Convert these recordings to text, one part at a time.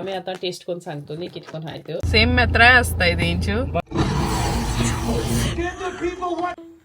आमी आतां टेस्ट करून सांगतली कितें करून आहाय त्यो. सेम मेत्राय आसताय तेंच्यो.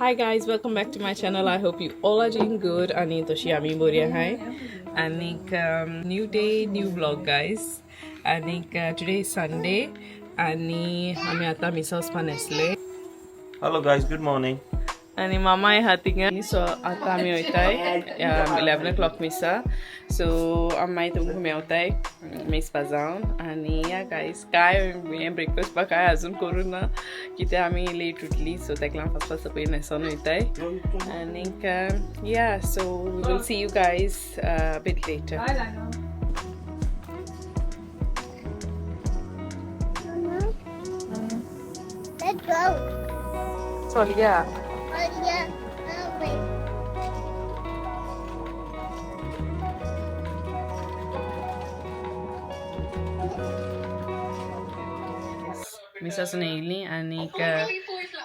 Hi guys, welcome back to my channel. I hope you all are doing good. आणि तशी आमी बरी आहाय. आनीक new day, new vlog guys. आनीक टुडे is Sunday आनी आमी आतां मिसा वचपा न्हेसले. Hello guys, good morning. आनी मामाय आहा थिंगा. सो आतां आमी वयताय 11 o'clock मिसा. सो आमी मागीर तुमकां मेवताय मिसपा जावन. आनी या गायज, काय हें ब्रेकफास्ट बा काय अजून करूं ना, कित्याक आमी लेट उठली. सो तेका लागून फास्ट फास्ट पयलीं न्हेसोन वयताय. आनीक yeah, so we will see you guys bit later. Let's go. चलया. Oh yeah. Oh wait. मिसासून येयली आनीक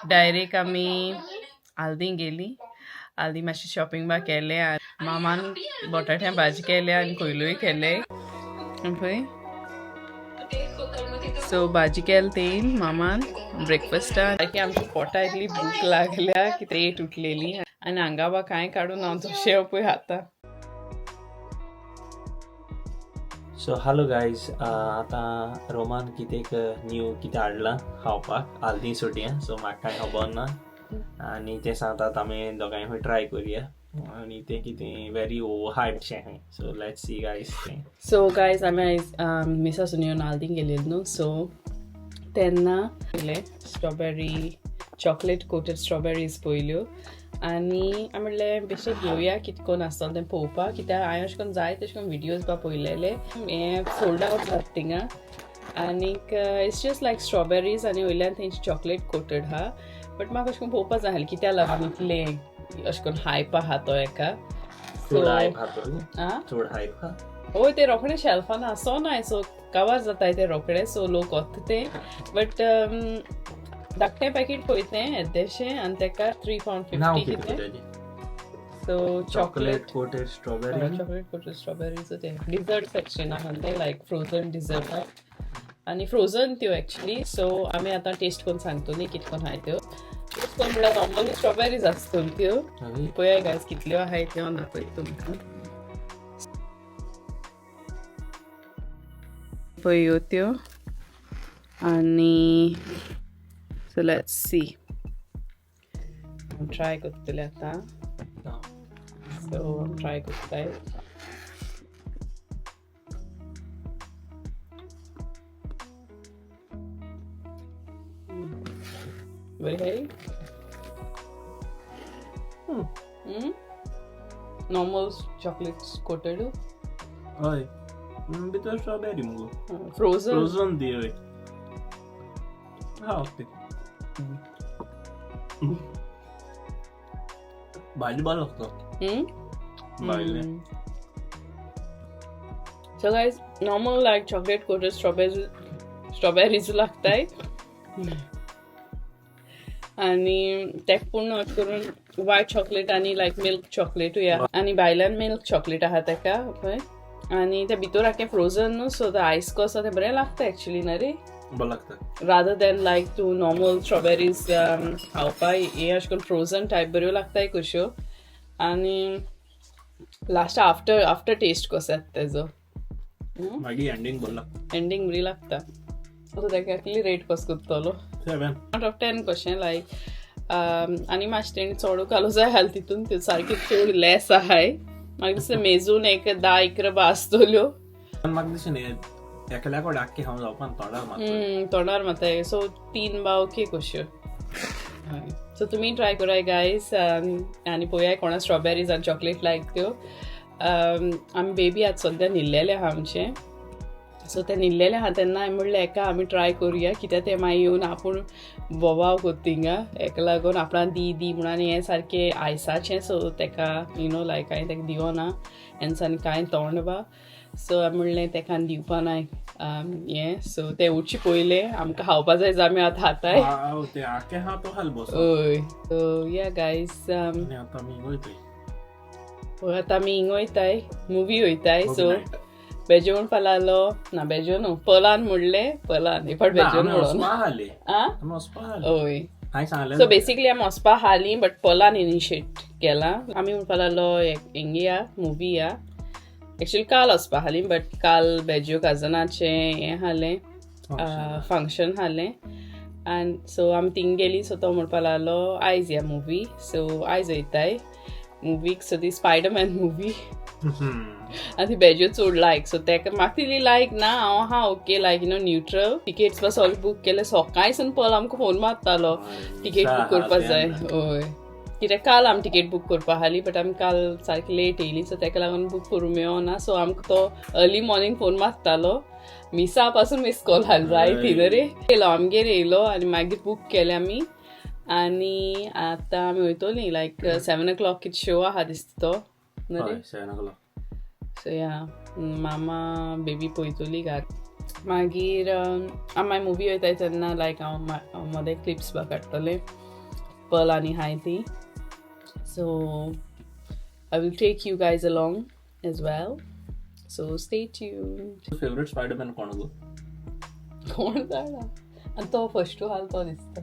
डायरेक्ट आमी आल्दी गेली. आल्दी मातशें शॉपिंग बा केलें. मामान बटाट्या भाजी केल्या आनी कोयलूय केले पळय. सो भाजी केली तेन मामान ब्रेकफास्टाक. सारकी आमच्या पोटा इतली भूक लागल्या की लेट उठलेली आनी हांगा बा कांय काडून हांव तशें पळय आतां. सो हॅलो गायज, आतां रोमान कितें न्यू कितें हाडलां खावपाक आल्दी सुटयां. सो म्हाका कांय खबर ना आनी तें सांगतात आमी दोगांय खंय ट्राय करुया आनी तें कितें व्हेरी ओवर हायप शें खंय. सो let's see guys तें. सो गायज, आमी आयज मिसासून येवन आल्दीन गेलेली न्हू, सो तेन्ना पयलें स्ट्रॉबेरी, चॉकलेट कोटेड स्ट्रॉबेरीज पयल्यो आनी हांवें म्हणलें बेश्टें घेवया, कितें करून आसतलें तें पळोवपाक, कित्याक हांवें अशें करून जाय तशें करून विडियोज बा पळयलेले. हें सोल्ड आवट जाता थिंगा. आनीक it's just like strawberries आनी वयल्यान तेंची चॉकलेट कोटेड आहा. बट म्हाका अशें करून पळोवपा जाय आसलें कित्याक लागून इतलें अशें करून हायप आहा तो हेका. चड हायप आहा तो. आं. चड हायप आहा. हय, ते रोखडे शेल्फान आसोनाय, सो कवर जाताय ते रोखडे, सो लोक वता ते. बट धाकटें पॅकेट पळय तें येद्देशें आनी तेका थ्री पावंड नांव फिफ्टी कितें कितें. ताजें? So chocolate chocolate coated strawberry. Chocolate coated strawberries. ते डिझर्ट सेक्शन आहा तें, लायक फ्रोजन डिझर्ट आनी फ्रोजन त्यो एक्चुली. सो आमी आतां टेस्ट करून सांगतली कितें करून आहाय त्यो. टेस्ट करून म्हणल्यार नॉर्मली स्ट्रॉबेरीज आसतल्यो त्यो. पळया गायज, कितल्यो आहाय त्यो हांव दाखयता तुमकां. पळय ह्यो त्यो. आनी सो let's see, हांव ट्राय करतलें आतां. सो हांव ट्राय करताय. बरी आहाय. Normal chocolate coated. हय, भितर स्ट्रॉबेरी मुगो. फ्रोजन. फ्रोजन दी. हय, हा ओके, भाजी बरो लागता भायलें. So guys, normal like chocolate coated strawberries लागताय आनी तेका पूण अशें करून वायट चॉकलेट आनी लायक मिल्क चॉकलेटूय आहा आनी भायल्यान मिल्क चॉकलेट आहा तेका पळय. आनी ते भितर आख्खें फ्रोजन न्हू, सो ते आयस कसो तें बरें लागता एक्चुली ना रे. बरें लागता. रादर दॅन लायक तूं नॉर्मल स्ट्रॉबेरीज खावपा, हें अशें करून फ्रोजन टायप बऱ्यो लागताय कश्यो. आनी लास्ट आफ्टर आफ्टर टेस्ट कसो येता तेजो. मागीर एंडींग बरें लागता. एंडींग बरी लागता. सो तेका कितली रेट कसो करतलो? 7. आवट ऑफ 10 कशें लायक. आनी मातशें तेणी चड घालूं जाय आसलें तितून, त्यो सारकी चड लेस आहाय. म्हाका दिसता मेजून एक 10-11 बा आसतल्यो. म्हाका दिसता न्ही एकल्या कडेन आख्खें खावंक जावपा, तोंडार मारता. तोंडार मारता. सो 3 बा ओके कश्यो. हय, सो तुमी ट्राय कराय गायज आनी पळयाय कोणा स्ट्रॉबेरीज आनी चॉकलेट लायक त्यो. आमी बेबी आतां सद्या न्हिल्लेलें आहा आमचें. सो तें न्हिल्लेलें आहा तेन्ना हांवें म्हणलें एका आमी ट्राय करुया, कित्याक तें मागीर येवन आपूण बोवाव कोत्ता थिंगा, हेका लागून आपणाक दी दी म्हणून. आनी हें सारकें आयसाचें, सो तेका you know लायक हांवें तेका दिवना हेंचानी कांय तोंड बा. सो हांवें म्हणलें तेका आनी दिवपा ना हें. सो तें उठचें पयलें आमकां खावपा जाय जाल्यार आमी आतां खाताय. हांव तें आख्खें आहा तो खाल बसो. हय, सो या गायज. आनी आतां आमी वयतय. आतां आमी हिंग वयताय, मुवी वयताय. सो बेजो म्हणपा लागलो ना, बेजो न्हू, पलान म्हणलें, पलान एक फावट बेजो म्हणून. हय, सो बेसिकली आमी वचपा हाली, बट पलान इनिशिएट केला. आमी म्हणपा लागलो हिंगे या मुवी या. एक्चुअली काल वचपा हाली, बट काल बेजो कजनाचें हें हालें, फंक्शन हालें, आनी सो आमी थिंग गेली. सो तो म्हणपा लागलो आयज या मुवी. सो आयज वयताय मुवीक. सो ती स्पायडरमॅन मुवी आनी ती बेजो चड लायक. सो तेका म्हाका तितली लायक ना, हांव आहा okay, like you know neutral. Tickets बा सगळें बूक केले. सकाळीं पल आमकां फोन मारतालो टिकेट बूक करपा जाय. हय, कित्याक काल आमी टिकेट बूक करपा आसली, बट आमी काल सारकी लेट येयली, सो तेका लागून बूक करूंक मेळना. सो आमकां तो अर्ली मॉर्निंग फोन मारतालो. मिसा पासून मिस कॉल हाल जाय ती रे. येयलो आमगेर येयलो आनी मागीर बूक केले आमी. आनी आतां आमी वयतोली लायक 7 o'clock कितें शो आहा दिसता तो न्हू रे. 7 o'clock. सो या मामा बेबी पळयतली घात. मागीर आमी मागीर मुवी वयताय तेन्ना लायक हांव मदें क्लिप्स बा काडटलें पल आनी हाय ती. So I will take you guys along as well, so stay tuned. Favourite Spiderman कोण गो? कोण जाणा, आनी तो फर्स्टू हाल तो दिसता.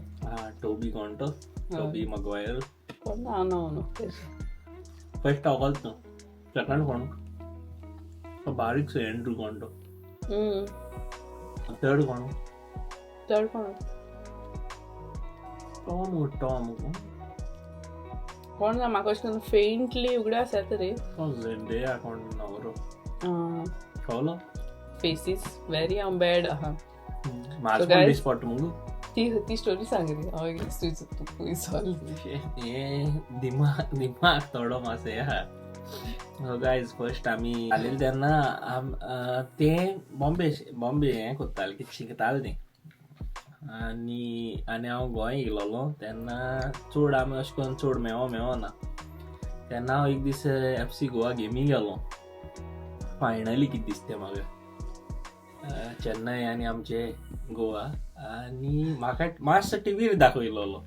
टोबी कोण तो? टोबी मगवायर कोण ना न्हू न्हू फर्स्ट हांव न्हू. सेकंड कोण? तो बारीक सो एंड्रू कोण तो? थर्ड कोण? थर्ड कोण? टॉम. टॉम कोण ना, म्हाका अशें करून फेंटली उगडे आसा रे. तो झेंडेया कोण नवरो कळलो. फेसीस व्हेरी हांव बॅड आहा. म्हाका दिस पडटा मुगो ती ती स्टोरी सांग रे. हांव एक दीस तुका विसरली. हे दिमाग दिमाग थोडो मातसो हे आहा. सो गायज, फर्स्ट आमी आलेले तेन्ना ते बॉम्बे बॉम्बे हें करताले, कितें शिकताले ते. आनी आनी हांव गोंय येयलोलो तेन्ना चड आमी अशें करून चड मेवो मेवना. तेन्ना हांव एक दीस एफ सी गोवा गेमी गेलो. फायनली कितें दिसता म्हाका, चेन्नय आनी आमचे गोवा. आनी म्हाका मातसो टिवीर दाखयलोलो,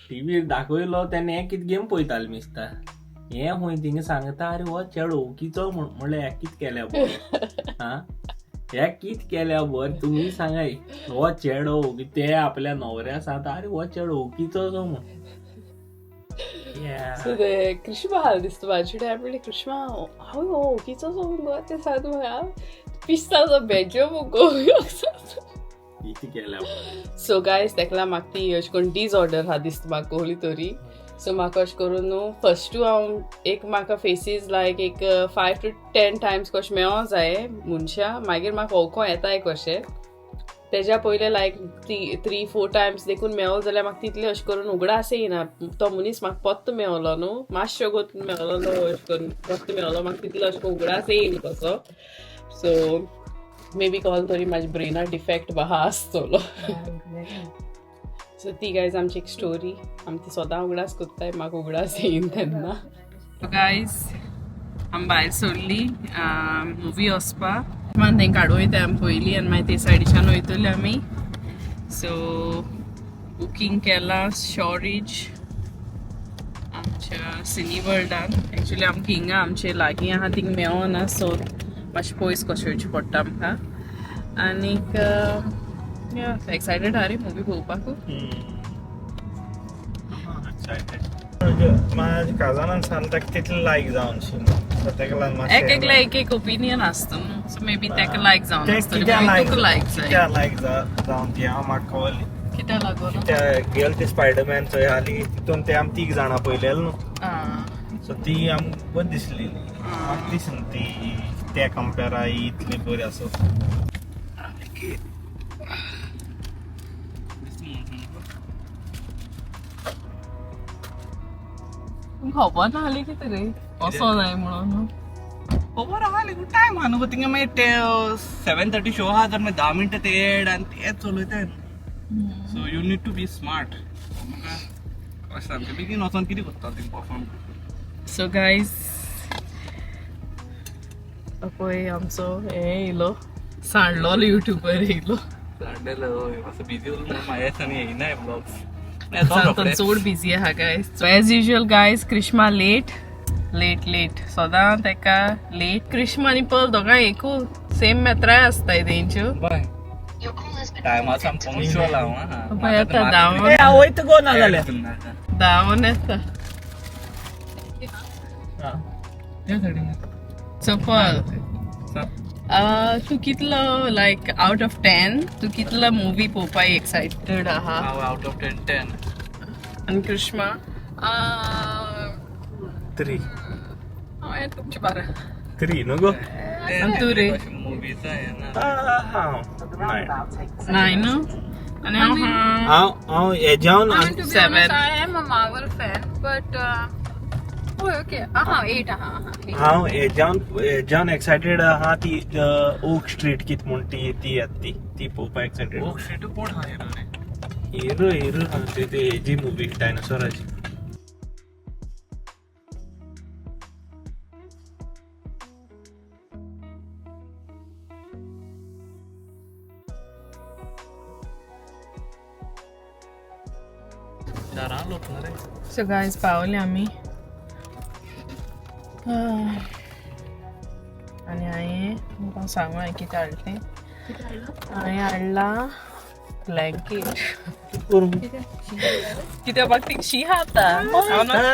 टिवीर दाखयलो तेन्ना हें कितें गेम पळयतालें दिसता. हें खंय थिंगा सांगता, आरे हो चेडो ओकीचो म्हण. म्हणल्यार हें कितें केल्या बरें, आं हें कितें केल्या बरें तुमी सांगाय. हो चेडो ते आपल्या न्हवऱ्या सांगता, आरे हो चेडो ओकीचो सो म्हण. सो ते कृष्णा हाल दिसता म्हाजे कडेन. म्हणलें कृष्णा हांव हो ओकीचो सो मुगो. ते सांगता म्हाका पिस्ता बेजो मुगो. कितें केल्या. सो गायज, तेका म्हाका ती अशें करून डिसऑर्डर आहा दिसता म्हाका कहली तरी. सो म्हाका अशें करून न्हू फर्स्टू हांव एक म्हाका फेसीस लायक एक 5 to 10 times कशें मेळों जाय मनशां, मागीर म्हाका वळखों येताय कशें. तेज्या पयलें लायक 3-4 टायम्स देखून मेवलो जाल्यार म्हाका तितलें अशें करून उगडास येयना. तो मनीस म्हाका पत्तो मेवलो न्हू, मातशें गोत मेवलो न्हू, अशें करून पत्तो मेवलो म्हाका तितलो अशें करून उगडास येयना कसो. सो मे बी कॉल तरी म्हाज्या ब्रेनार डिफेक्ट बा आसतलो. सो ती गायज आमची एक स्टोरी, आमी ती सदां उगडास करताय, म्हाका उगडास येयन तेन्ना. गायज, आमी भायर सोडली मुवी वचपा. मान तेंकां हाडूं वयताय आमी पयलीं आनी मागीर ते सायडीच्यान वयतली आमी. सो बुकींग केलां शॉरीज आमच्या सिनी वर्ल्डान. एक्चुली आमकां हिंगा आमचे लागीं आहा थिंग मेवना, सो मातशें पयस कशें वयचें पडटा आमकां. आनीक एक्सायटेड आहा रे मुवी पळोवपाकू. माझ्या काजानान सांगता की तितलें लायक जावन सो तेका लागून एक एकल्या एक एक ओपिनियन आसता न्हू. सो मे बी तेका लायक जावन आसतलें, तुका लायक जाय. कित्याक लायक जावन ती हांव म्हाका कळली. कित्याक लागून? त्या गेल ती स्पायडरमॅन चोय आली तितून ते आमी तीग जाणां पळयलेले न्हू, सो ती आमकां बरी दिसली. म्हाका दिसना ती त्या कंपेरा ही इतली बरी आसा. खबर नासली कितें रे असो जाय म्हणून. खबर आहा टायम आहा न्हू थिंगा, मागीर ते 7:30 शो आहा तर मागीर 10 मिनटां ते एड आनी तेच चलयताय. So you need to be smart. म्हाका अशें सामकें बेगीन वचोन कितें करता थिंग परफॉर्म. सो गायज, पळय आमचो हे येयलो सांडलोलो युट्यूबर येयलो. सांडलेलो मातसो बिजी उरलो म्हणून म्हाज्या दिसांनी येयनाय ब्लॉग्स. चड बिजी आहा guys. So as usual guys, Krishma late. Late late सदां तेका लेट. क्रिश्मा आनी पल दोगांय एकू सेम मेत्राय आसताय तेंच्यो. बाय टायमाचो आमी पंक्चुअल हांव. पळय आतां धांवन वयता गो ना जाल्यार धांवन येता. सो पल, तूं कितलो लायक आवट ऑफ 10 तूं कितलो मुवी पळोवपाक एक्सायटेड आहा? हांव आवट ऑफ 10 10. आनी कृष्मा? 3. हांवें तुमचे 12. 3 न्हू गो? आनी तूं रे? मुवीचा ना. हांव 9. 9. आनी हांव हांव हांव हेज्यावन I mean, to be 7. honest, I am a Marvel fan, but oh, okay, aha, 8, aha, aha, 8. हांव हेज्यावन हेज्यावन एक्सायटेड आहा ती ओक स्ट्रीट कित म्हूण ती ती येता ती ती पळोवपाक एक्सायटेड. ओक स्ट्रीट कोण हा हिरो रे? हिरो हिरो आहा ती ती हेजी मुवी डायनासोराची. दारां लोक ना रे. सो गायज, पावले आमी आनी हांवें तुमकां सांगू हांवें कितें हाडलें तें. हांवें हाडलां ब्लँकेट. कित्याक म्हाका ती शी खाता हांव नको.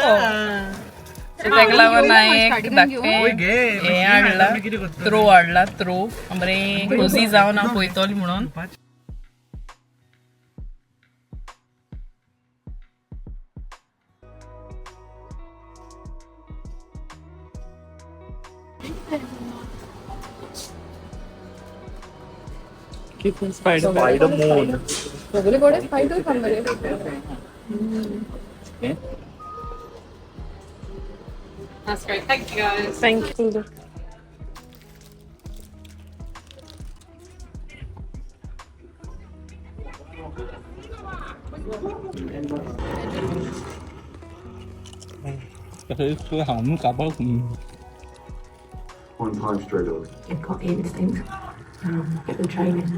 सो तेका लागून हांवें एक धाकटें हें हाडलां, थ्रो हाडला, थ्रो बरें कोजी जावन हांव पळयतलें म्हणून. स्पायडर स्पायडर मून. सगळे कडेन स्पायडर मरे. That's great. Thank you guys. Thank you. हांव कापाक One time straight away. They've got the instinct. Get them training.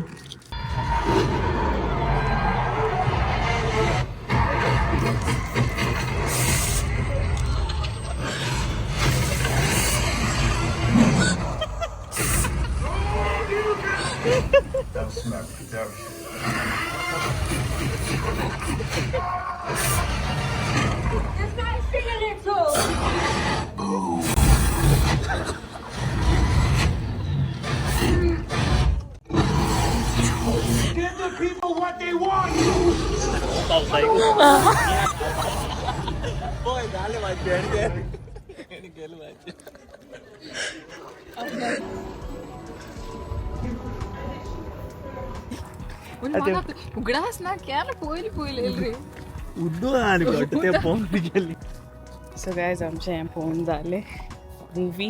उगडास ना केन्ना पयलीं पयलें रे. उड्डू आनी ते पळोवन गेली. सो गायज, आमचें हें पळोवन जालें मुवी.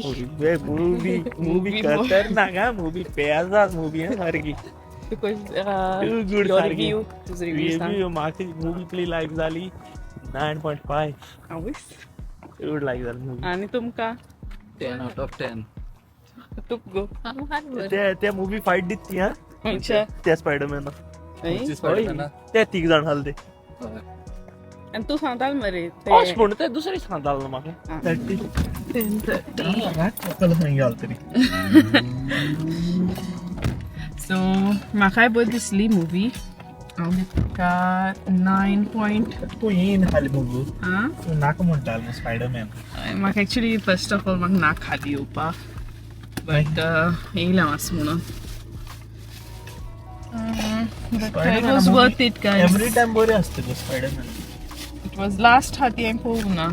मूवी मूवी खतरनाक हा, मूवी पेजाद मूवी हा सारकी. Because Too good your सारकी. रिव्यू, तुजो रिव्यू सांग. रिव्यू म्हाका मूवी इतली लायक जाली 9.5. आवयस. चड लायक जाली मूवी. आनी तुमकां? 10 आवट ऑफ 10. तुक गो. हांव हाड बरें. ते ते मूवी फायट दित ती हा खंयच्या? त्या स्पायडरमॅना. न्हय? ते तीग जाण आसले ते. आनी तूं सांगतालो मरे ते. अशें म्हणून ते दुसरे सांगतालो म्हाका 30. 10:30. घाल तरी. सो म्हाकाय बरी दिसली मुवी. हांव तुका 9 पॉयंट. तूं येयन खाली मुगो. आं. तूं नाका म्हणटालो स्पायडरमॅन. म्हाका एक्चुली फर्स्ट ऑफ ऑल म्हाका नाक खाली येवपाक, बट येयलें हांव आसा म्हणून. It was worth it guys. Every time बरी आसता गो स्पायडरमॅन. It was last हा ती हांवें पळोवंक ना.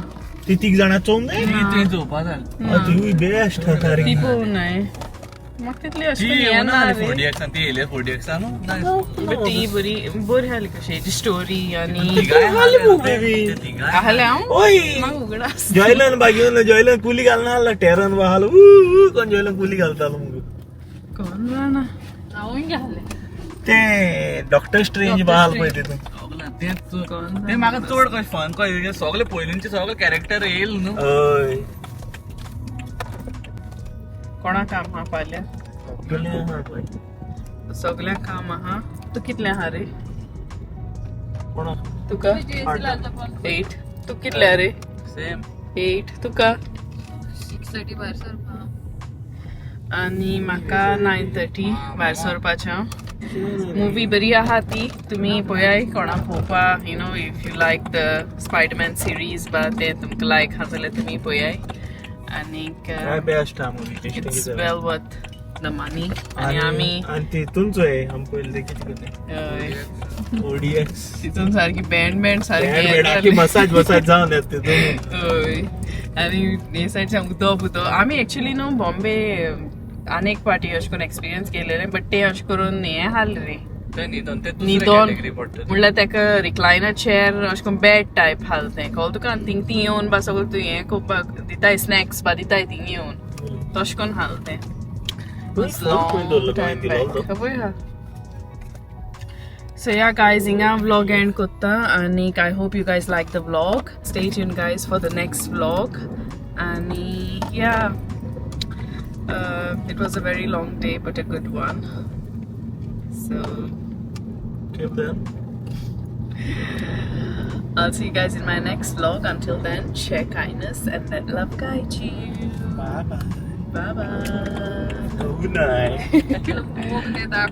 ती तीग जाणां चोवंक न्हय. ती चोवपा जाय. तिवूय बेस्ट सारकी. ती पळोवंक नाय म्हाका तितली अशें ती करून येवना येना आनी रे. 4DX ती येयले 4DX न्हू. बट ती बरी बरी आसली कशी स्टोरी आनी तिगाय movie. तिगाय आहले हांव ओय म्हाका उगडास. जॉयलन बागेवन जॉयलन कुली घालना आसलो टेरन बहाल ऊ कोण जॉयलन कुली घालतालो मुगो. कोण जाणा. हांवूय घालें. ते डॉक्टर स्ट्रेंज बहाल पळय तितून. ते म्हाका चड कशें फन कशें सगळे पयलींचे सगळे कॅरेक्टर येयल न्हू. हय. कोणा काम आहा फाल्यां? सगळें आहा पळय. सगळ्यांक काम आहा. तूं कितलें आहा रे? कोणाक? तुका 8. तूं कितलें रे? सेम. 8. तुका? 8:30 भायर सरपा. आनी म्हाका 9:30 भायर सरपाचें. मुवी बरी आहा ती, तुमी पळयाय कोणा पळोवपा. If you like the Spiderman series बा ते तुमकां लायक आहा जाल्यार तुमी पळयाय. आनीक बेस्ट हा movie. It's well worth the money. आनी आमी आनी तितून चोय आमी पयलीं ते कितें करता हय, ओडीएक्स तितून सारकी बँड बँड सारकी मसाज मसाज जावन येता तितून. हय, आनी हे सायडच्यान उदक उदक आमी एक्चुली न्हू बॉम्बे आनी एक पाटी अशें करून एक्सपिरियन्स केलेले, बट ते अशें करून हें हाल रे. ते न्हिदोन ते दुसरे न्हिदोन कॅटेगरी पडटा. म्हणल्यार तेका रिक्लायनर चेअर अशें करून बेड टायप हाल तें कळ्ळें तुका. आनी थिंग ती येवन बा सगळें तूं हें करपाक दिताय, स्नॅक्स बा दिताय थिंग येवन, तशें करून हाल तें. खंय फोन खंय दवरलो गोंयांत दिलो तो? खबर आहा. So yeah guys, हिंगा vlog end करता आनी I hope you guys like the vlog. Stay tuned guys for the next vlog. आनी yeah, it was a very long day but a good one. So Till then. I'll see you guys in my next vlog. Until then, share kindness and let love guide you. Bye bye. Bye bye. Good night. मोग दिता.